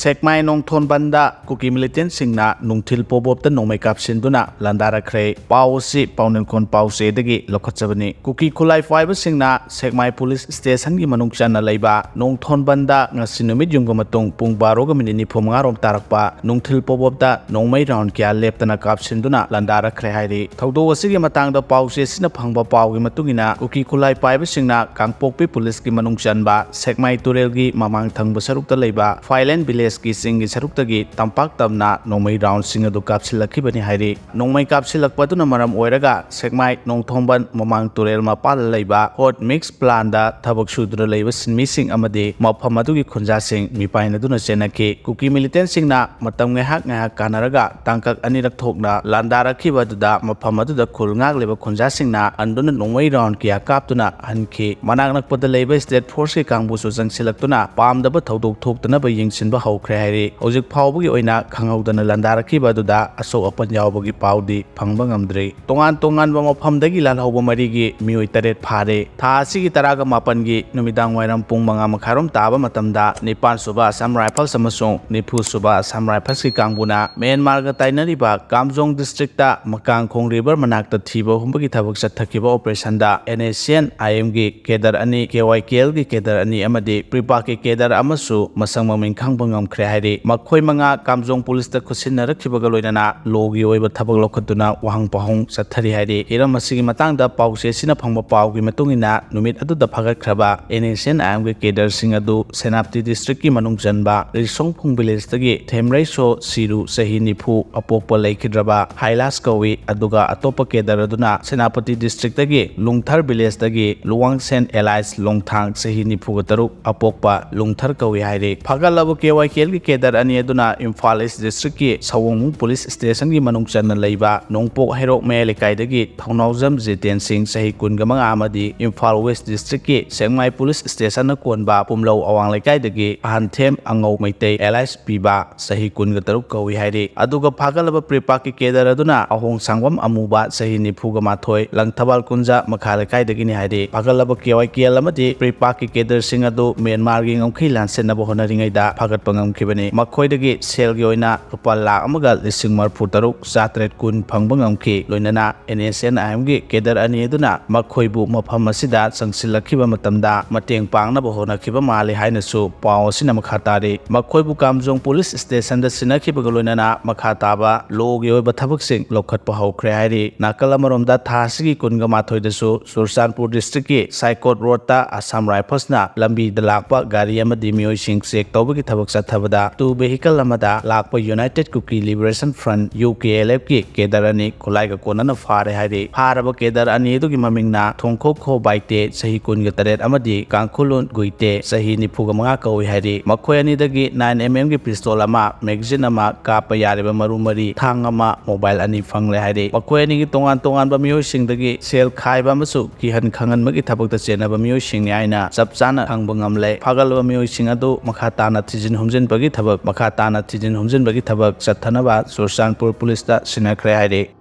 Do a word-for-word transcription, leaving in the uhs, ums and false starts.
ꯁꯦꯛꯃꯥꯏ ꯅꯣꯡꯊꯣꯟꯕꯟꯗ ꯀꯨꯀꯤ ꯃꯤꯂꯤꯇꯦꯟꯁꯤꯡꯅ ꯅꯨꯡꯊꯤꯜ ꯄꯣꯕꯣꯞꯇ ꯅꯣꯡꯃꯩ ꯀꯥꯞꯁꯤꯟꯗꯨꯅ ꯂꯥꯟꯗꯥꯔꯛꯈ꯭ꯔꯦ꯫ ꯄꯥꯎ ꯑꯁꯤ ꯄꯥꯎꯅꯤꯡꯈꯣꯟ ꯄꯥꯎꯆꯦꯗꯒꯤ ꯂꯧꯈꯠꯆꯕꯅꯤ꯫ ꯀꯨꯀꯤ ꯈꯨꯠꯂꯥꯏ ꯄꯥꯏꯕꯁꯤꯡꯅ ꯁꯦꯛꯃꯥꯏ ꯄꯨꯂꯤꯁ ꯁ꯭ꯇꯦꯁꯟꯒꯤ ꯃꯅꯨꯡ ꯆꯟꯅ ꯂꯩꯕ ꯅꯣꯡꯊꯣꯟꯕꯟꯗ ꯉꯁꯤ ꯅꯨꯃꯤꯠ ꯌꯨꯡꯕ ꯃꯇꯨꯡ ꯄꯨꯡ ꯕꯥꯔꯣꯒ ꯃꯤꯅꯤꯠ ꯅꯤꯐꯨ ꯃꯉꯥ ꯔꯣꯝ ꯇꯥꯔꯛꯄ ꯅꯨꯡꯊꯤꯜ ꯄꯣꯕꯣꯞꯇ ꯅꯣꯡꯃꯩ ꯔꯥꯎꯟ ꯀꯌꯥ ꯂꯦꯞꯇꯅ ꯀꯥꯞꯁꯤꯟꯗꯨꯅ ꯂꯥꯟꯗꯥꯔꯛꯈ꯭ꯔꯦ ꯍꯥꯏꯔꯤ꯫ ꯊꯧꯗꯣꯛ ꯑꯁꯤꯒꯤ ꯃꯇꯥꯡꯗ ꯄꯥꯎꯆꯦꯁꯤꯅ ꯐꯪꯕ ꯄꯥꯎꯒꯤ ꯃꯇꯨꯡ ꯏꯟꯅ, ꯀꯨꯀꯤ ꯈꯨꯠꯂꯥꯏ ꯄꯥꯏꯕꯁꯤꯡꯅ ꯀꯥꯡꯄꯣꯛꯄꯤ ꯄꯨꯂꯤꯁꯀꯤ ꯃꯅꯨꯡ ꯆꯟꯕ ꯁꯦꯛꯃꯥꯏ ꯇꯨꯔꯦꯜꯒꯤ ꯃꯃꯥꯡ ꯊꯪꯕ ꯁꯔꯨꯛꯇ ꯂꯩꯕ ꯐꯥꯏꯂꯦꯟ ꯚꯤꯂꯦꯖꯀꯤ ꯆꯤꯡꯒꯤ ꯁꯔꯨꯛꯇꯒꯤ ꯇꯝꯄꯥꯛ ꯇꯝꯅ ꯅꯣꯡꯃꯩ ꯔꯥꯎꯟꯁꯤꯡ ꯑꯗꯨ ꯀꯥꯞꯁꯤꯜꯂꯛꯈꯤꯕꯅꯤ ꯍꯥꯏꯔꯤ꯫ ꯅꯣꯡꯃꯩ ꯀꯥꯞꯁꯤꯜꯂꯛꯄ ꯑꯗꯨꯅ ꯃꯔꯝ ꯑꯣꯏꯔꯒ ꯁꯦꯛꯃꯥꯏ ꯅꯣꯡꯊꯣꯡꯕꯟ ꯃꯃꯥꯡ ꯇꯨꯔꯦꯜ ꯃꯄꯥꯜꯗ ꯂꯩꯕ ꯍꯣꯠ ꯃꯤꯛꯁ ꯄ꯭ꯂꯥꯟꯗ ꯊꯕꯛ ꯁꯨꯗꯨꯅ ꯂꯩꯕ ꯁꯤꯟꯃꯤꯁꯤꯡ ꯑꯃꯗꯤ ꯃꯐꯝ ꯑꯗꯨꯒꯤ ꯈꯨꯟꯖꯥꯁꯤꯡ ꯃꯤꯄꯥꯏꯅꯗꯨꯅ ꯆꯦꯟꯅꯈꯤ꯫ ꯀꯨꯀꯤ ꯃꯤꯂꯤꯇꯦꯟꯁꯤꯡꯅ ꯃꯇꯝ ꯉꯥꯏꯍꯥꯛ ꯉꯥꯏꯍꯥꯛ ꯀꯥꯟꯅꯔꯒ ꯇꯥꯡꯀꯛ ꯑꯅꯤꯔꯛ ꯊꯣꯛꯅ ꯂꯥꯟꯗꯥꯔꯛꯈꯤꯕ ꯑꯗꯨꯗ ꯃꯐꯝ ꯑꯗꯨꯗ ꯈꯨꯜ ꯉꯥꯛꯂꯤꯕ ꯈꯨꯟꯖꯥꯁꯤꯡꯅ ꯍꯟꯗꯨꯅ ꯅꯣꯡꯃꯩ ꯔꯥꯎꯟ ꯀꯌꯥ ꯀꯥꯞꯇꯨꯅ ꯍꯟꯈꯤ꯫ ꯃꯅꯥꯛ ꯅꯛꯄꯗ ꯂꯩꯕ ꯁ꯭ꯇꯦꯠ ꯐꯣꯔꯁꯀꯤ ꯀꯥꯡꯕꯨꯁꯨ ꯆꯪꯁꯤꯜꯂꯛꯇꯨꯅ ꯄꯥꯝꯗꯕ ꯊꯧꯗꯣꯛ ꯊꯣꯛꯇꯅꯕ ꯌꯦꯡꯁꯤꯟꯕ ꯍꯧꯈ꯭ꯔꯦ ꯍꯥꯏꯔꯤ꯫ ꯍꯧꯖꯤꯛ ꯐꯥꯎꯕꯒꯤ ꯑꯣꯏꯅ ꯈꯪꯍꯧꯗꯅ ꯂꯥꯟꯗꯥꯔꯛꯈꯤꯕ ꯑꯗꯨꯗ ꯑꯁꯣꯛ ꯑꯄꯟ ꯌꯥꯎꯕꯒꯤ ꯄꯥꯎꯗꯤ ꯐꯪꯕ ꯉꯝꯗ꯭ꯔꯤ꯫ ꯇꯣꯉꯥꯟ ꯇꯣꯉꯥꯟꯕ ꯃꯐꯝꯗꯒꯤ ꯂꯥꯜꯍꯧꯕ ꯃꯔꯤꯒꯤ ꯃꯤꯑꯣꯏ ꯇꯔꯦꯠ ꯐꯥꯔꯦ꯫ ꯊꯥ ꯑꯁꯤꯒꯤ ꯇꯔꯥꯒ ꯃꯥꯄꯟꯒꯤ ꯅꯨꯃꯤꯗꯥꯡ ꯋꯥꯏꯔꯝ ꯄꯨꯡ ꯃꯉꯥ ꯃꯈꯥꯏꯔꯣꯝ ꯇꯥꯕ ꯃꯇꯝꯗ ꯅꯤꯄꯥꯟ ꯁꯨꯕ ꯑꯁꯥꯝ ꯔꯥꯏꯐꯜꯁ ꯑꯃꯁꯨꯡ ꯅꯤꯐꯨ ꯁꯨꯕ ꯑꯁꯥꯝ ꯔꯥꯏꯐꯜꯁꯀꯤ ꯀꯥꯡꯕꯨꯅ ꯃ꯭ꯌꯥꯟꯃꯥꯔꯒ ꯇꯥꯏꯅꯔꯤꯕ ꯀꯥꯝꯖꯣꯡ ꯗꯤꯁꯇ꯭ꯔꯤꯛꯇ ꯃꯀꯥꯡꯈꯣꯡ ꯔꯤꯚꯔ ꯃꯅꯥꯛꯇ ꯊꯤꯕ ꯍꯨꯝꯕꯒꯤ ꯊꯕꯛ ꯆꯠꯊꯈꯤꯕ ꯑꯣꯄꯔꯦꯁꯟꯗ ꯑꯦꯟ ꯑꯦꯁ ꯁꯤ ꯑꯦꯟ ꯑꯥꯏ ꯑꯦꯝꯒꯤ ꯀꯦꯗꯔ ꯑꯅꯤ, ꯀꯦ ꯋꯥꯏ ꯀꯦ ꯑꯦꯜꯒꯤ ꯀꯦꯗꯔ ꯑꯅꯤ ꯑꯃꯗꯤ ꯄ꯭ꯔꯤꯄꯥꯛꯀꯤ ꯀꯦꯗꯔ ꯑꯃꯁꯨ ꯃꯁꯛ ꯃꯃꯤꯡ ꯈꯪꯕ ꯉꯝꯈ꯭ꯔꯦ ꯍꯥꯏꯔꯤ꯫ ꯃꯈꯣꯏ ꯃꯉꯥ ꯀꯥꯝꯖꯣꯡ ꯄꯨꯂꯤꯁꯇ ꯈꯨꯠꯁꯤꯟꯅꯔꯛꯈꯤꯕꯒ ꯂꯣꯏꯅꯅ ꯂꯣꯒꯤ ꯑꯣꯏꯕ ꯊꯕꯛ ꯂꯧꯈꯠꯇꯨꯅ ꯋꯥꯍꯪ ꯄꯥꯎꯍꯪ ꯆꯠꯊꯔꯤ ꯍꯥꯏꯔꯤ꯫ ꯍꯤꯔꯝ ꯑꯁꯤꯒꯤ ꯃꯇꯥꯡꯗ ꯄꯥꯎꯆꯦꯁꯤꯅ ꯐꯪꯕ ꯄꯥꯎꯒꯤ ꯃꯇꯨꯡ ꯏꯟꯅ, ꯅꯨꯃꯤꯠ ꯑꯗꯨꯗ ꯐꯥꯒꯠꯈ꯭ꯔꯕ ꯑꯦꯟ ꯑꯦꯁ ꯁꯤ ꯑꯦꯟ ꯑꯥꯏ ꯑꯦꯝꯒꯤ ꯀꯦꯗꯔꯁꯤꯡ ꯑꯗꯨ ꯁꯦꯅꯥꯄꯇꯤ ꯗꯤꯁꯇ꯭ꯔꯤꯛꯀꯤ ꯃꯅꯨꯡ ꯆꯟꯕ ꯔꯤꯁꯣꯡꯐꯨꯡ ꯚꯤꯂꯦꯖꯇꯒꯤ ꯊꯦꯝꯔꯩꯁꯣ ꯁꯤꯔꯨ, ꯆꯍꯤ ꯅꯤꯐꯨ, ꯑꯄꯣꯛꯄ ꯂꯩꯈꯤꯗ꯭ꯔꯕ ꯍꯥꯏꯂꯥꯁ ꯀꯧꯏ, ꯑꯗꯨꯒ ꯑꯇꯣꯞꯄ ꯀꯦꯗꯔ ꯑꯗꯨꯅ ꯁꯦꯅꯥꯄꯇꯤ ꯗꯤꯁꯇ꯭ꯔꯤꯛꯇꯒꯤ ꯂꯨꯡꯊꯔ ꯚꯤꯂꯦꯖꯇꯒꯤ ꯂꯨꯋꯥꯡꯁꯦꯟ ꯑꯦꯂꯥꯏꯁ ꯂꯣꯡꯊꯥꯡ, ꯆꯍꯤ ꯅꯤꯐꯨꯒ ꯇꯔꯨꯛ, ꯑꯄꯣꯛꯄ ꯂꯨꯡꯊꯔ ꯀꯧꯏ ꯍꯥꯏꯔꯤ꯫ ꯐꯥꯒꯠꯂꯕ ꯀꯦ ꯋꯥꯏ ꯀꯦ ꯑꯦꯜꯒꯤ ꯀꯦꯗꯔ ꯑꯅꯤ ꯑꯗꯨꯅ ꯏꯝꯐꯥꯜ ꯏꯁ ꯗꯤꯁꯇ꯭ꯔꯤꯛꯀꯤ ꯁꯑꯣꯡꯃꯨꯡ ꯄꯨꯂꯤꯁ ꯁ꯭ꯇꯦꯁꯟꯒꯤ ꯃꯅꯨꯡ ꯆꯟꯅ ꯂꯩꯕ ꯅꯣꯡꯄꯣꯛ ꯍꯩꯔꯣꯛ ꯃꯌꯥꯏ ꯂꯩꯀꯥꯏꯗꯒꯤ ꯊꯧꯅꯥꯎꯖꯝ ꯖꯤꯇꯦꯟ ꯁꯤꯡ, ꯆꯍꯤ ꯀꯨꯟꯒ ꯃꯉꯥ ꯑꯃꯗꯤ ꯏꯝꯐꯥꯜ ꯋꯦꯁ ꯗꯤꯁꯇ꯭ꯔꯤꯛꯀꯤ ꯁꯦꯛꯃꯥꯏ ꯄꯨꯂꯤꯁ ꯁ꯭ꯇꯦꯁꯟꯅ ꯀꯣꯟꯕ ꯄꯨꯝꯂꯧ ꯑꯋꯥꯡ ꯂꯩꯀꯥꯏꯗꯒꯤ ꯑꯍꯟꯊꯦꯝ ꯑꯉꯧ ꯃꯩꯇꯩ ꯑꯦꯂꯥꯏꯁ ꯄꯤꯕ, ꯆꯍꯤ ꯀꯨꯟꯒ ꯇꯔꯨꯛ ꯀꯧꯏ ꯍꯥꯏꯔꯤ꯫ ꯑꯗꯨꯒ ꯐꯥꯒꯠꯂꯕ ꯄ꯭ꯔꯤꯄꯥꯛꯀꯤ ꯀꯦꯗꯔ ꯑꯗꯨꯅ ꯑꯍꯣꯡ ꯁꯥꯡꯕꯝ ꯑꯃꯨꯕ, ꯆꯍꯤ ꯅꯤꯐꯨꯒ ꯃꯥꯊꯣꯏ, ꯂꯪꯊꯕꯥꯜ ꯀꯨꯟꯖꯥ ꯃꯈꯥ ꯂꯩꯀꯥꯏꯗꯒꯤꯅꯤ ꯍꯥꯏꯔꯤ꯫ ꯐꯥꯒꯠꯂꯕ ꯀꯦ ꯋꯥꯏ ꯀꯦ ꯑꯦꯜ ꯑꯃꯗꯤ ꯄ꯭ꯔꯤꯄꯥꯛꯀꯤ ꯀꯦꯗꯔꯁꯤꯡ ꯑꯗꯨ ꯃ꯭ꯌꯥꯟꯃꯥꯔꯒꯤ ꯉꯝꯈꯩ ꯂꯥꯟꯁꯤꯟꯅꯕ ꯍꯣꯠꯅꯔꯤꯉꯩꯗ ꯐꯥꯒꯠꯄ ꯉꯝꯈꯤꯕꯅꯤ꯫ ꯃꯈꯣꯏꯗꯒꯤ ꯁꯦꯜꯒꯤ ꯑꯣꯏꯅ ꯂꯨꯄꯥ ꯂꯥꯈ ꯑꯃꯒ ꯂꯤꯁꯤꯡ ꯃꯔꯤꯐꯨ ꯇꯔꯨꯛ ꯆꯥꯇ꯭ꯔꯦꯠ ꯀꯨꯟ ꯐꯪꯕ ꯉꯝꯈꯤ꯫ ꯂꯣꯏꯅꯅ NSCN-IM-ꯒꯤ cadre ꯑꯅꯤ ꯑꯗꯨꯅ ꯃꯈꯣꯏꯕꯨ ꯃꯐꯝ ꯑꯁꯤꯗ ꯆꯪꯁꯤꯜꯂꯛꯈꯤꯕ ꯃꯇꯝꯗ ꯃꯇꯦꯡ ꯄꯥꯡꯅꯕ ꯍꯣꯠꯅꯈꯤꯕ ꯃꯥꯜꯂꯤ ꯍꯥꯏꯅꯁꯨ ꯄꯥꯎ ꯑꯁꯤꯅ ꯃꯈꯥ ꯇꯥꯔꯤ꯫ ꯃꯈꯣꯏꯕꯨ ꯀꯥꯝꯖꯣꯡ ꯄꯨꯂꯤꯁ ꯁ꯭ꯇꯦꯁꯟꯗ ꯁꯤꯟꯅꯈꯤꯕꯒ ꯂꯣꯏꯅꯅ ꯃꯈꯥ ꯇꯥꯕ ꯂꯣꯒꯤ ꯑꯣꯏꯕ ꯊꯕꯛꯁꯤꯡ ꯂꯧꯈꯠꯄ ꯍꯧꯈ꯭ꯔꯦ ꯍꯥꯏꯔꯤ꯫ ꯅꯥꯀꯜ ꯑꯃꯔꯣꯝꯗ ꯊꯥ ꯑꯁꯤꯒꯤ ꯀꯨꯟꯒ ꯃꯥꯊꯣꯏꯗꯁꯨ ꯆꯨꯔꯆꯥꯟꯄꯨꯔ district-ꯀꯤ ꯁꯥꯏꯀꯣꯠ ꯔꯣꯗꯇ ꯑꯁꯥꯝ ꯔꯥꯏꯐꯜꯁꯅ ꯂꯝꯕꯤꯗ ꯂꯥꯛꯄ ꯒꯥꯔꯤ ꯑꯃꯗꯤ ꯃꯤꯑꯣꯏꯁꯤꯡ check ꯇꯧꯕꯒꯤ ꯊꯕꯛ ꯆꯠꯊꯕꯗ two vehicle ꯑꯃꯗ ꯂꯥꯛꯄ United Kuki Liberation Front, UKLF-ꯀꯤ cadre ꯑꯅꯤ ꯈꯨꯠꯂꯥꯏꯒ ꯀꯣꯟꯅꯅ ꯐꯥꯔꯦ ꯍꯥꯏꯔꯤ꯫ ꯐꯥꯔꯕ cadre ꯑꯅꯤ ꯑꯗꯨꯒꯤ ꯃꯃꯤꯡꯅ ꯊꯣꯡꯈꯣꯛꯈꯣ ꯕꯥꯏꯇꯦ, ꯆꯍꯤ ꯀꯨꯟꯒ ꯇꯔꯦꯠ, ꯑꯃꯗꯤ ꯀꯥꯡꯈꯨꯂꯨꯟ ꯒꯨꯏꯇꯦ, ꯆꯍꯤ ꯅꯤꯐꯨꯒ ꯃꯉꯥ ꯀꯧꯏ ꯍꯥꯏꯔꯤ꯫ ꯃꯈꯣꯏ ꯑꯅꯤꯗꯒꯤ nine MM-ꯒꯤ pistol ꯑꯃ, magazine ꯑꯃ, ꯀꯥꯞꯄ ꯌꯥꯔꯤꯕ ꯃꯔꯨ ꯃꯔꯤ, ꯊꯥꯡ ꯑꯃ, mobile ꯑꯅꯤ ꯐꯪꯂꯦ ꯍꯥꯏꯔꯤ꯫ ꯃꯈꯣꯏ ꯑꯅꯤꯒꯤ ꯇꯣꯉꯥꯟ ꯇꯣꯉꯥꯟꯕ ꯃꯤꯑꯣꯏꯁꯤꯡꯗꯒꯤ ꯁꯦꯜ ꯈꯥꯏꯕ ꯑꯃꯁꯨꯡ ꯀꯤꯍꯟ ꯈꯪꯍꯟꯕꯒꯤ ꯊꯕꯛꯇ ꯆꯦꯟꯅꯕ ꯃꯤꯑꯣꯏꯁꯤꯡꯅꯤ ꯍꯥꯏꯅ ꯆꯞ ꯆꯥꯅ ꯈꯪꯕ ꯉꯝꯂꯦ꯫ ꯐꯥꯒꯠꯂꯕ ꯃꯤꯑꯣꯏꯁꯤꯡ ꯑꯗꯨ ꯃꯈꯥ ꯇꯥꯅ ꯊꯤꯖꯤꯟ ꯍꯨꯝꯖꯤꯟꯕꯒꯤ ꯊꯕꯛ, ꯃꯈꯥ ꯇꯥꯅ ꯊꯤꯖꯤꯟ ꯍꯨꯝꯖꯤꯟꯕꯒꯤ ꯊꯕꯛ ꯆꯠꯊꯅꯕ ꯆꯨꯔꯆꯥꯟꯄꯨꯔ ꯄꯨꯂꯤꯁꯇ ꯁꯤꯟꯅꯈ꯭ꯔꯦ ꯍꯥꯏꯔꯤ꯫